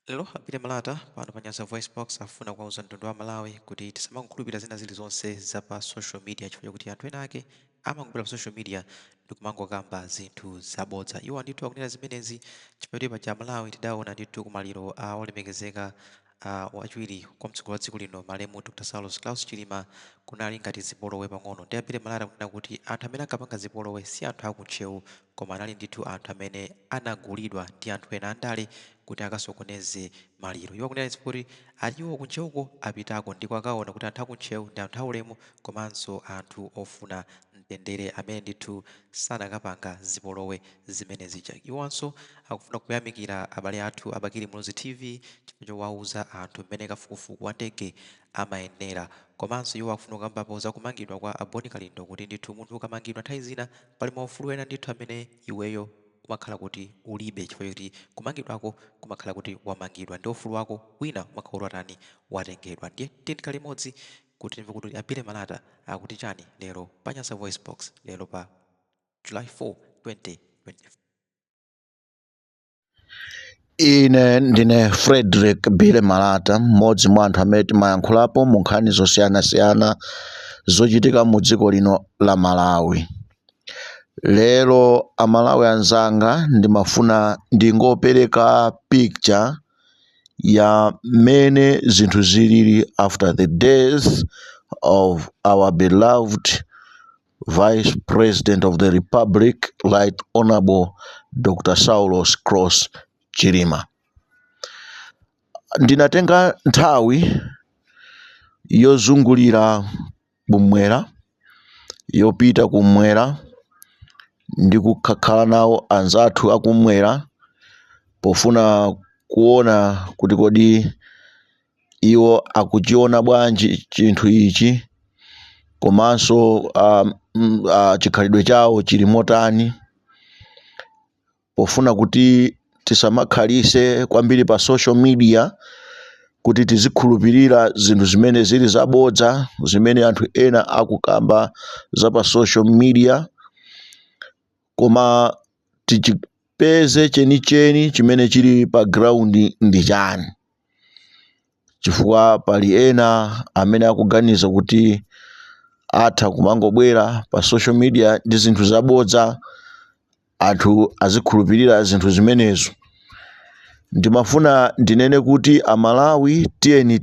Lero a Billy Malata pano pa Nyasa VoiceBox afuna kuwauza mtundu wa Malawi kuti tisamangokhulupirira zina zilizonse za pa social media chifukwa chakuti anthu ena ake amangobwera pa social media ndikumangokamba zinthu zabodza. Iwo ndithu akunena zimenezi chifukwa choti paja Malawi tidaona ndithu kumaliro a olemekezeka wachiwiri kwa mtsogoleri wa dziko lino, malemu Dr Saulos Klaus Chilima, kunali ngati zipolowe pang'ono. Ndi a Billy Malata kunena kuti anthu amene ankapanga zipolowe si anthu aku Ntcheu, koma anali ndithu anthu amene anagulidwa ndi anthu ena andale kuti akasokoneze maliro. Iwo akunena izi kuti ati iwo ku Ntcheuko apitako ndipo akaona kuti anthu aku Ntcheu ndi anthu aulemu komanso anthu ofuna mtendere amene ndithu sanakapanga zipolowe zimene zija. Iwonso akufuna kuyamikira abale athu a Bakili Muluzi TV chifukwa chowauza anthu mmene kafukufuku wa ndege amayendera. Komanso iwo akufuna kukambapo za kumangidwa kwa a Bon Kalindo kuti ndithu munthu ukamangidwa, nthawi zina pali maufulu ena ndithu amene iweyo umakhala kuti ulibe, chifukwa choti kumangidwako kumakhala kuti wamangidwa ndi ufulu wako wina umakhala kuti watani, watengedwa. Ndiye tikhale limodzi kuti timve kuti a Billy Malata akuti chani lero pa Nyasa Voice Box, lero pa July 4, 2024. Ine ndine Frederick Billy Malata, mmodzi mwa anthu amene timayankhulapo mu nkhani zosiyanasiyana zochitika mu dziko lino la Malawi. Lero, Amalawi anzanga, ndimafuna ndingopereka picture ya mmene zinthu zilili after the death of our beloved Vice President of the Republic, Right Honorable Dr. Saulos Klaus Chilima. Ndinatenga nthawi yozungulira kumwera, yopita kumwera ndi kukakhala nawo anzathu akumwera pofuna kuona kuti kodi iwo akuchiona bwanji chinthu ichi, komanso chikhalidwe chawo chili motani, pofuna kuti tisamakhalise kwambiri pa social media kuti tizikhulupirira zinthu zimene zili zabodza zimene anthu ena akukamba za pa social media, koma tichipeze chenicheni chimene chili pa ground ndi chani, chifukwa pali ena amene akuganiza kuti atha kumangobwera pa social media ndi zinthu zabodza, anthu azikhulupirira zinthu zimenezo. Ndimafuna ndinene kuti Amalawi, tiyeni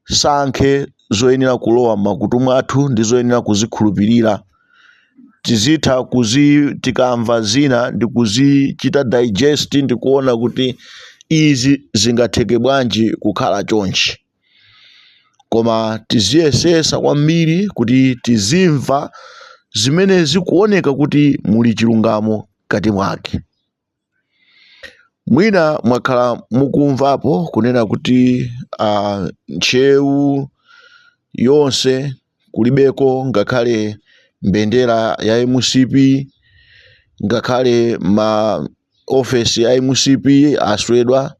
tisankhe zoyenera kulowa m'makutu mwathu ndi zoyenera kuzikhulupirira. Tizitha kuzi tikamva zina ndi kuzichita digest ndi kuona kuti izi zingatheke bwanji kukhala chonchi, koma tiziyesesa kwambiri kuti tizimva zimene zikuoneka kuti muli chilungamo kati mwake. Mwina mwakhala mukumvapo kunena kuti Ntcheu yonse kulibeko ngakhale mbendera ya MCP, ngakhale ma ofesi a MCP aswedwa,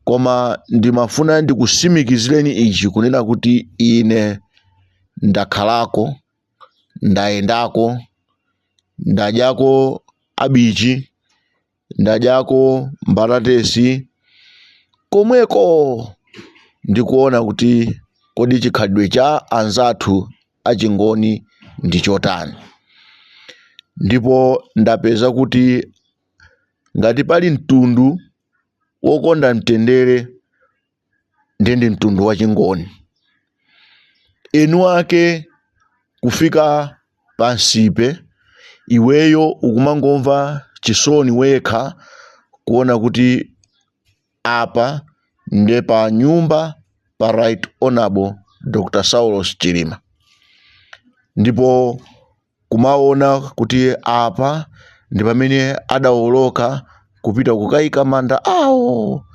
koma ndimafuna ndikusimikizireni ichi kunena kuti ine ndakhalako, ndayendako, ndadyako abichi, ndadyako mbatatesi komweko, ndikuona kuti kodi chikhalidwe cha anzathu achingoni ndi chotani. Ndipo ndapeza kuti ngati pali mtundu wokonda mtendere, ndi mtundu wa Chingoni. Enu ake kufika pansipe, iweyo ukumangomva chisoni wekha kuona kuti apa nde pa nyumba pa Right Honorable Dr Saulos Chilima, ndipo kumaona kuti apa ndi pamene adawoloka kupita kukayika manda awo,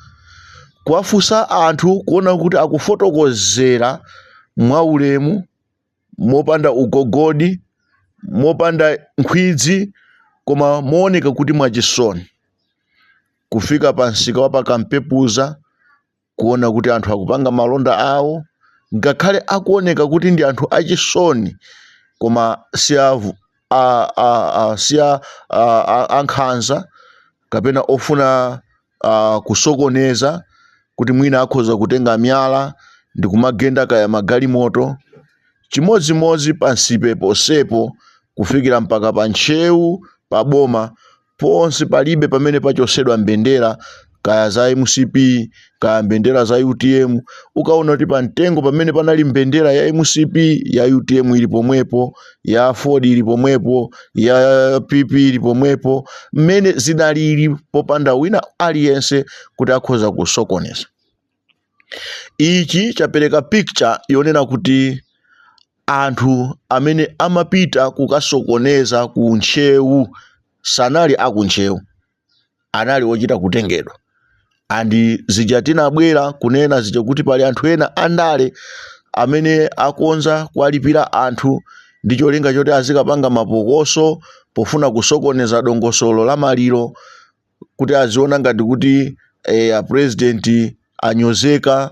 kuwafunsa anthu kuona kuti akufotokozera mwaulemu, mopanda ugogodi, mopanda nkhwidzi, koma mooneka kuti mwachisoni. Kufika pa msika wa pakampepuza, kuona kuti anthu akupanga malonda awo, ngakhale akuoneka kuti ndi anthu achisoni, koma si a, a, a, si a, a, a, ankhanza kapena ofuna Kusokoneza kuti mwina akhoza kutenga miyala ndi kumagenda kaya magalimoto. Chimodzimodzi pa Nsipe ponsepo, kufikira mpaka pa Ntcheu, pa boma ponse, palibe pamene pachosedwa mbendera, kaya za MCP, kaya mbendera za UTM. Ukaona kuti pa mtengo pamene panali mbendera ya MCP, ya UTM ili pomwepo, ya Ford ili pomwepo, ya PP ili pomwepo, mmene zinalili, popanda wina aliyense kuti akhoza kusokoneza. Ichi chapereka picture yonena kuti anthu amene amapita kukasokoneza ku Ntcheu sanali aku Ntcheu, anali ochita kutengedwa. And zija tinabwera kunena zija kuti pali anthu ena andale amene akonza kuwalipira anthu ndi cholinga choti azikapanga mapokoso pofuna kusokoneza dongosolo la maliro, kuti aziona ngati kuti a president anyozeka.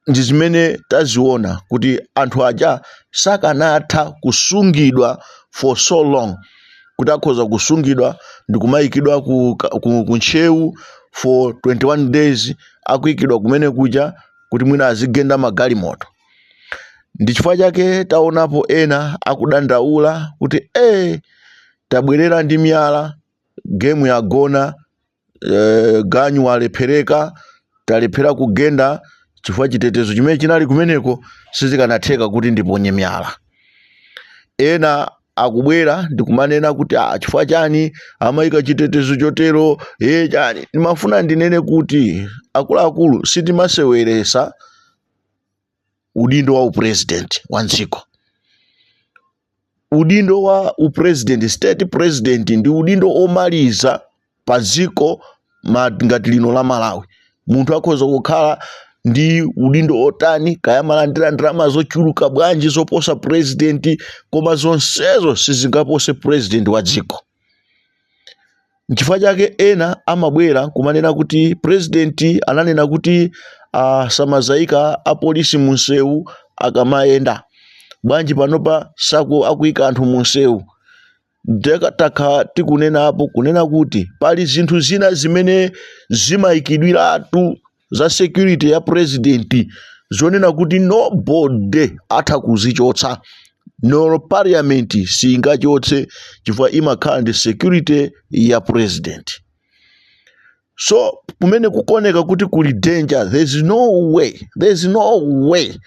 Ndi zimene taziona kuti anthu aja sakanatha kusungidwa for so long, kuti akhoza kusungidwa ndi kumayikidwa ku Ntcheu for 21 days, akuyikidwa kumene kuja kuti mwina azigenda magalimoto. Ndi chifukwa chake taonapo ena akudandaula kuti tabwerera ndi miyala, game yagona, ganyu walephereka, talephera kugenda chifukwa chitetezo chimene chinali kumeneko sizikanatheka kuti ndiponye miyala. Ena akubwera ndikumanena kuti, ah, chifukwa chani amayika chitetezo chotero chani? Ndimafuna ndinene kuti akuluakulu, sitimaseweresa udindo wa upresident wa dziko. Udindo wa upresident, state president, ndi udindo omaliza pa dziko ngati lino la Malawi. Munthu akhoza kukhala ndi udindo otani, kaya malandira ndalama zochuluka bwanji zoposa president, koma zonsezo sizingapose president wa dziko. Nchifukwa chake ena amabwera kumanena kuti president ananena kuti samazayika apolisi munsewu akamayenda. Bwanji panopa saku akuyika anthu munsewu? Takha tikunenapo kunena kuti pali zinthu zina zimene zimayikidwiratu za security ya president, zonena kuti nobody atha kuzichotsa, no parliament singachotse, chifukwa imakhala ndi security ya president. So kumene kukoneka kuti kuli danger, there's no way, there's no way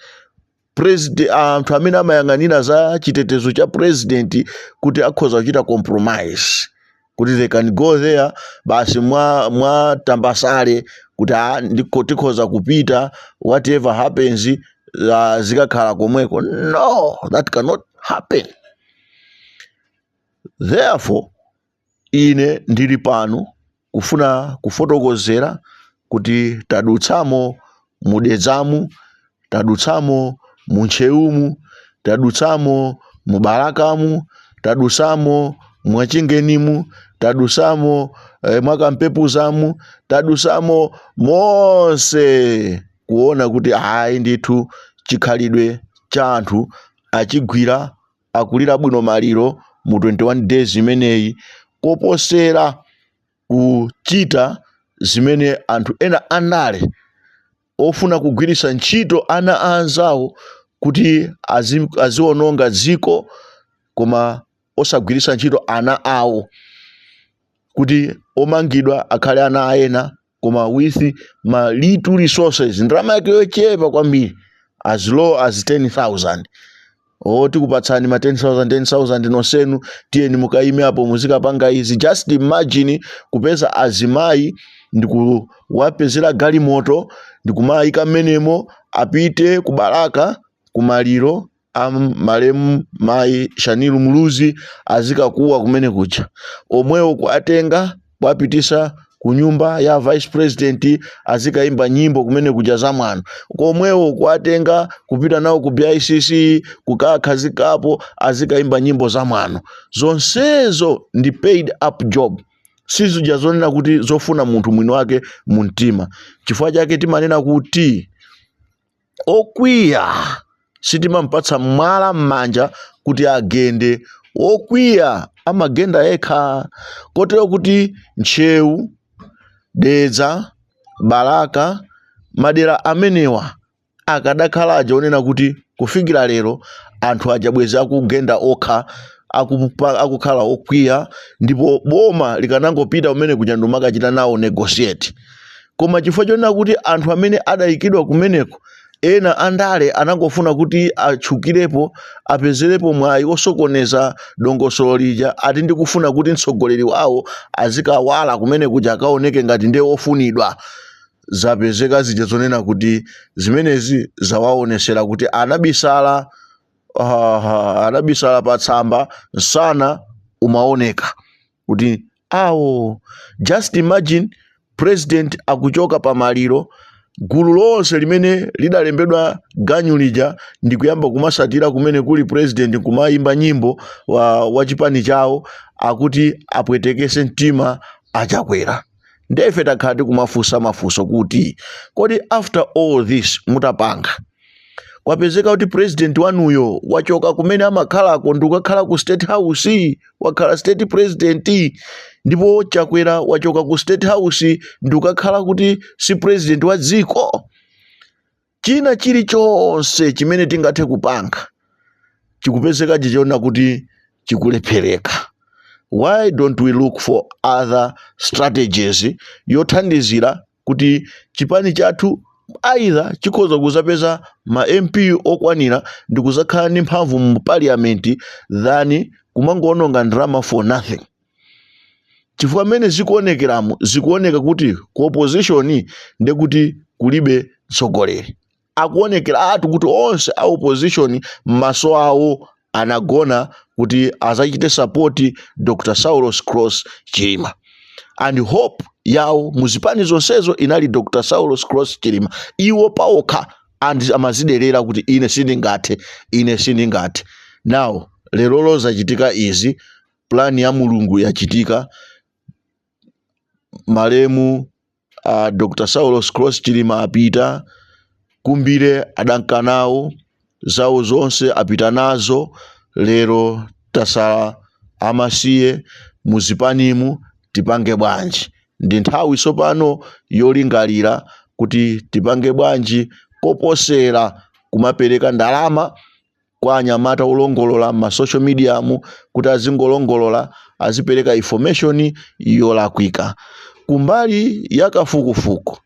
president, anthu amene amayang'anira za chitetezo cha president, kuti akhoza kuchita compromise kuti they can go there basi mwa tambasale kuti ndiko tikhoza kupita, whatever happens, zikakhala komweko. No, that cannot happen. Therefore ine ndili pano kufuna kufotokozera kuti tadutsamo mudedzamu, tadutsamo muntcheumu, tadutsamo mubalakamu, tadutsamo mwachingenimu, tadutsamo mwakampepuzamu, tadutsamo monse kuona kuti ayi ndithu, chikhalidwe cha anthu achigwira, akulira bwino maliro mu 21 days imeneyi, koposera kuchita zimene anthu ena andale ofuna kugwiritsa ntchito ana a anzawo kuti aziononga dziko, koma osagwiritsa ntchito ana awo, kuti omangidwa akhale ana aena, koma with ma little resources, ndalama yake yochepa kwambiri, as low as 10,000. O, tikupatsani ma 10,000 10,000 nonsenu, tiyeni mukayime apo, muzikapanga izi. Just imagine kupeza azimayi ndikuwapezera galimoto ndikumayika mmenemo, apite ku Balaka kumaliro a malemu mayi Shanil Muluzi, azikakuwa kumene kuja. Omwewo kuatenga kuapitisa ku nyumba ya vice president, azikayimba nyimbo kumene kuja za mwano. Komwewo kuatenga kupita nawo ku BICC, kukakhazikapo, azikayimba nyimbo za mwano. Zonsezo ndi paid up job, sizija zonena kuti zofuna munthu mwini wake mu mtima. Chifukwa chake timanena kuti okwiya sitimampatsa mwala m'manja kuti agende, okwiya amagenda yekha. Kotero kuti Ntcheu Dedza, Balaka, madera amenewa akadakhala aja onena kuti kufikira lero anthu aja bwezi akugenda okha, akukhala okwiya, ndipo boma likanangopita kumene kuja ndimakachita nawo negotiate. Koma chifukwa chonena kuti anthu amene adayikidwa kumeneko, ena andale anangofuna kuti atchukirepo, apezerepo mwayi osokoneza dongosolo lija, ati ndikufuna kuti mtsogoleri wawo azikawala kumene kuja, akaoneke ngati ndiye ofunidwa. Zapezeka zija zonena kuti zimenezi zawaonesera kuti anabisala, anabisala pa tsamba, msana umaoneka kuti awo. Just imagine, president akuchoka pamaliro, gulu lonse limene lidalembedwa ganyu lija ndikuyamba kumasatira kumene kuli president, kumayimba nyimbo wa chipani chawo, akuti apwetekese mtima aChakwera. Ndefe takhala tikumafunsa mafunso kuti kodi after all this mutapanga, kwapezeka kuti president wanuyo wachoka kumene amakhalako ndikukakhala ku State House, wakhala state president, ndipo Chakwera wachoka ku State House ndikukakhala kuti si president wa dziko. China chilichonse chimene tingathe kupanga chikupezeka chichiona kuti chikulephereka. Why don't we look for other strategies yothandizira kuti chipani chathu either chikhoza kuzapeza ma MP okwanira ndi kuzakhala ndi mphamvu mu parliament than kumangoononga ndalama for nothing? Chifukwa mmene zikuonekeramo, zikuoneka kuti ku opposition ndekuti kulibe mtsogoleri. Akuonekera atu kuti onse a opposition m'maso awo anagona kuti azachite support Dr Saulos Cross Chilima, and hope yawo muzipani zonsezo inali Dr Saulos Cross Chilima. Iwo paokha and amaziderera kuti ine sindingathe, ine sindingathe. Now lerolo zachitika izi, plan ya Mulungu yachitika. Malemu Dr Saulos Cross Chilima apita, kumbire adanka nawo, zawo zonse apita nazo. Lero tasala amasiye muzipanimu, tipange bwanji? Ndi nthawi tsopano yolingalira kuti tipange bwanji koposera kumapereka ndalama kwa anyamata olongolola ma social media mu kuti azingolongolola, azipereka information yolakwika. Kumbali ya kafukufuku,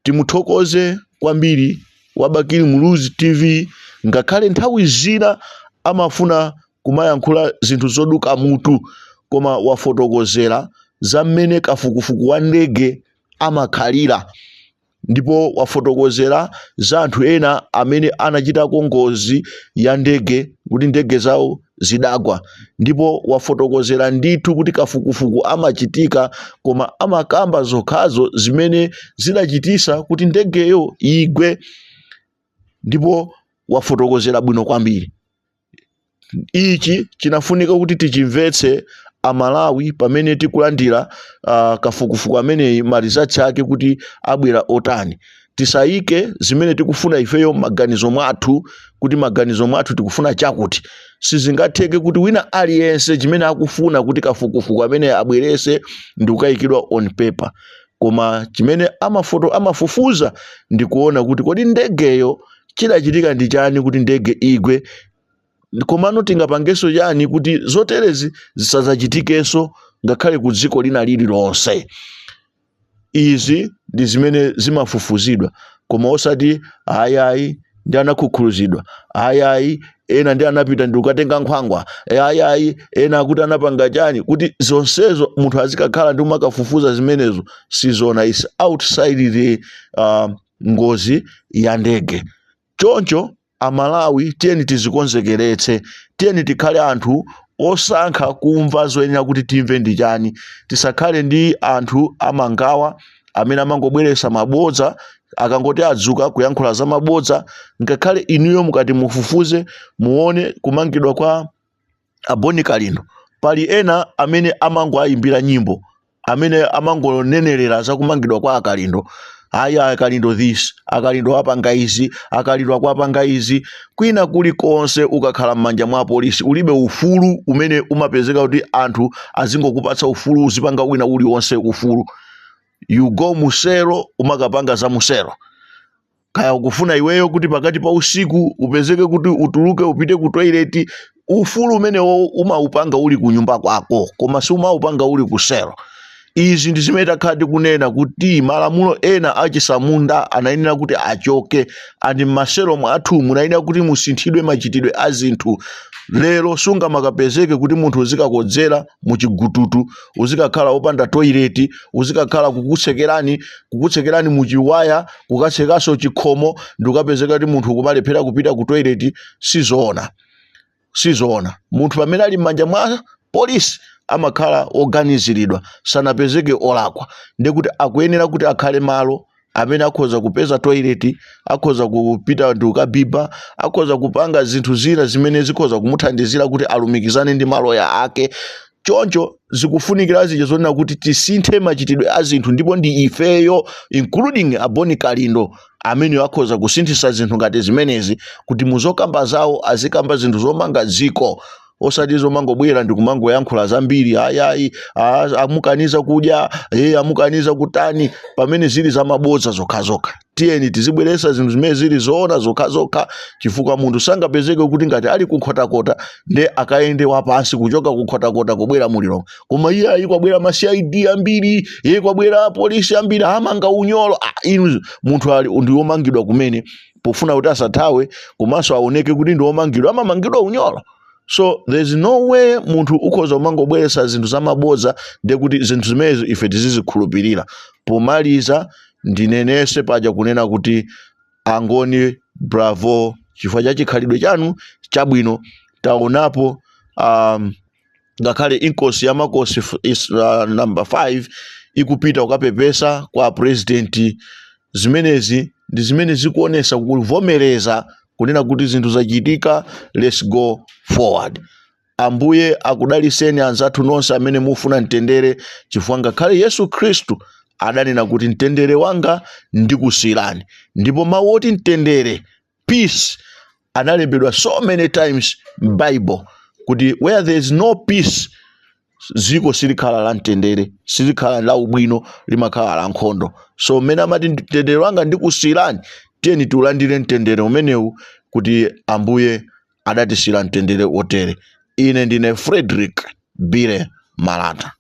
timuthokoze kwambiri wa Bakili Muluzi TV, ngakhale nthawi zina amafuna kumayankhula zinthu zoduka mutu, koma wafotokozera za mmene kafukufuku wa ndege amakhalira, ndipo wafotokozera za anthu ena amene anachitako ngozi ya ndege kuti ndege zawo zidagwa, ndipo wafotokozera ndithu kuti kafukufuku amachitika, koma amakamba zokhazo zimene zidachitisa kuti ndegeyo igwe, ndipo wafotokozera bwino kwambiri. Ichi chinafunika kuti tichimvetse Amalawi pamene tikulandira kafukufuku ameneyi, ma results ake kuti abwera otani. Tisayike zimene tikufuna ifeyo m'maganizo mwathu, kuti maganizo mwathu tikufuna chakuti. Sizingatheke kuti wina aliyense chimene akufuna kuti kafukufuku amene abwerese ndi kukayikidwa on paper, koma chimene amafoto amafufuza ndi kuona kuti kodi ndegeyo chidachitika ndi chani kuti ndege igwe, komano tingapangenso chani kuti zoterezi zisadzachitikenso ngakhale ku dziko lina lililonse. Izi ndi zimene zimafufuzidwa, koma osati ayayi ndi anakhukhuluzidwa, ayayi ena ndi anapita ndi kukatenga nkhwangwa, ayayi ena akuti anapanga chani, kuti zonsezo munthu azikakhala ndi kumakafufuza zimenezo sizona, is outside the ngozi ya ndege. Choncho Amalawi, tiyeni tizikonzekeretse, tiyeni tikhale anthu osankha kumva zoyenera kuti timve ndi chani. Tisakhale ndi anthu amangawa amene amangobweretsa mabodza, akangoti adzuka kuyankhula za mabodza. Ngakhale inuyo mukati mufufuze, muone kumangidwa kwa a Bon Kalindo, pali ena amene amangoayimbira nyimbo, amene amangonenerera za kumangidwa kwa aKalindo. Aya, aKalindo this, aKalindo apanga izi, aKalindo akuapanga izi. Kwina kulikonse ukakhala m'manja mwa polisi ulibe ufulu umene umapezeka kuti anthu azingokupatsa ufulu uzipanga wina uliwonse ufulu. You go musero, umakapanga za musero. Kaya ukufuna iweyo kuti pakati pa usiku upezeke kuti utuluke upite ku toilet, ufulu umenewo umaupanga uli ku nyumba kwako, koma si umaupanga uli ku selo. Izi ndi zimene takhala tikunena kuti malamulo ena achisamunda anayenera kuti achoke, and m'maselo mwathu munayenera kuti musinthidwe machitidwe a zinthu. Lero sungamakapezeke kuti munthu uzikakodzera muchigututu, uzikakhala wopanda toilet, uzikakhala kukutsekerani muchiwaya, kukatsekanso chikhomo, ndikukapezeka kuti munthu ukumalephera kupita ku toilet. Sizoona, sizoona. Munthu pamene ali m'manja mwa polisi amakhala oganiziridwa, sanapezeke olakwa, ndikuti akuyenera kuti akhale malo amene akhoza kupeza toilet, akhoza kupita ndi kukabiba, akhoza kupanga zinthu zina zimene zikhoza kumuthandizira kuti alumikizane ndi maloya ake. Choncho zikufunikira zija zonena kuti tisinthe machitidwe a zinthu, ndipo ndi ifeyo, including Aboni Kalindo, amene akhoza kusinthisa zinthu ngati zimenezi, kuti muzokamba zawo azikamba zinthu zomanga dziko, osati zomangobwera ndi kumangoyankhula zambiri, ayayi, amukaniza kudya, amukaniza kutani, pamene zili zamabodza zokhazokha. Tiyeni tizibweretsa zinthu zimene zili zoona zokhazokha, chifukwa munthu sangapezeke kuti ngati ali kunkhotakota nde akayende wapansi kuchoka kunkhotakota kubwera mulilongwe, koma iye ayi, kwabwera ma CID ambiri, iye kwabwera polisi ambiri, amanga unyolo. Ah, inu, munthu ali ndi womangidwa kumene, pofuna kuti asathawe komanso aoneke kuti ndi womangidwa, amamangidwa unyolo. So there's no way munthu ukhoza kumangobweretsa zinthu zamabodza ndiye kuti zinthu zimenezo ife tizizikhulupirira. Pomaliza, ndinenese paja kunena kuti Angoni, bravo, chifukwa cha chikhalidwe chanu chabwino. Taonapo ngakhale Inkosi ya Makosi is number 5 ikupita kukapepesa kwa president. Zimenezi ndi zimene zikuonesa kuvomereza kunena kuti zinthu zachitika, let's go forward. Ambuye akudaliseni anzathu nonse amene mufuna mtendere, chifukwa ngakhale Yesu Khristu adanena kuti, "Mtendere wanga ndikusiyirani." Ndipo mawu oti mtendere, peace, analembedwa so many times m'Bible, kuti where there is no peace, dziko silikhala la mtendere, silikhala la ubwino, limakhala la nkhondo. So mmene amati, "Mtendere wanga ndikusiyirani," tiyeni tiulandire mtendere umenewu, kuti Ambuye adatisiyira mtendere wotere. Ine ndine Frederick Bile Malata.